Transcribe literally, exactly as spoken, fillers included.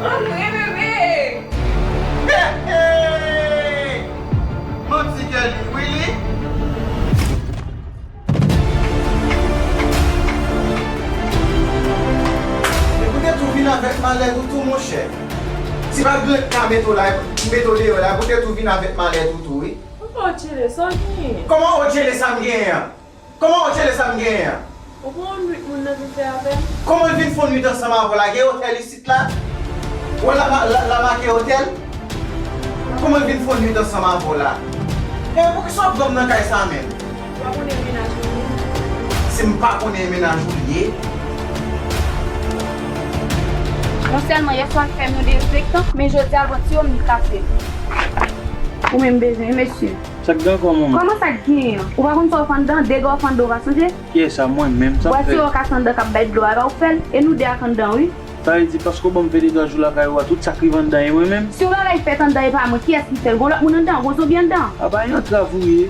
Antre, bebe! Hey, hey! Manti Kelly, really? Epi w te tou vin avèk malèt ou tou, monchè. Si pa grenn ka mete w la, mete w deyò la, epi w te tou vin avèk malèt ou tou, wi. Papa Otchele, sa w genyen? Kòman Otchele sa m genyen an? Kòman Otchele sa m genyen an? Ou pa wè nwit moun nan vin fè avè m? Kòman l vin fè nwit ansanm avè w la? Gen otèl isit la? Ou wè la, la, la make otèl? Kòman l vin fè nwit ansanm avè w la? E poukisa w ap ban m nan kay sa menm? Ou pa konnen mennaj mwen menm? Si m pa konnen mennaj ou l ye? Non sèlman yèswa l fè m yon derespektan, men jodi a vanti yo m li kase. Ou menm bezwen, mesye. Sa k gen ankò, manman? Kòman sa k genyen? Ou pa konn sa w fè anndan? Dega w fè anndan, ou pa sonje? Kiyès sa, mwen menm? Sa m fè? Bwati yo ka sandan k ap bay dlo a, e pa ou k fè l? E nou de ak anndan, wi. Sa vle di, paske w ban m fè de twa jou lakay ou a, tout sa k rive anndan e mwen menm? Si yon bagay fèt anndan e pa mwen, kiyès ki fè l? Gon lòt moun anndan? Gon zonbi anndan? A pa yon antrav ou ye.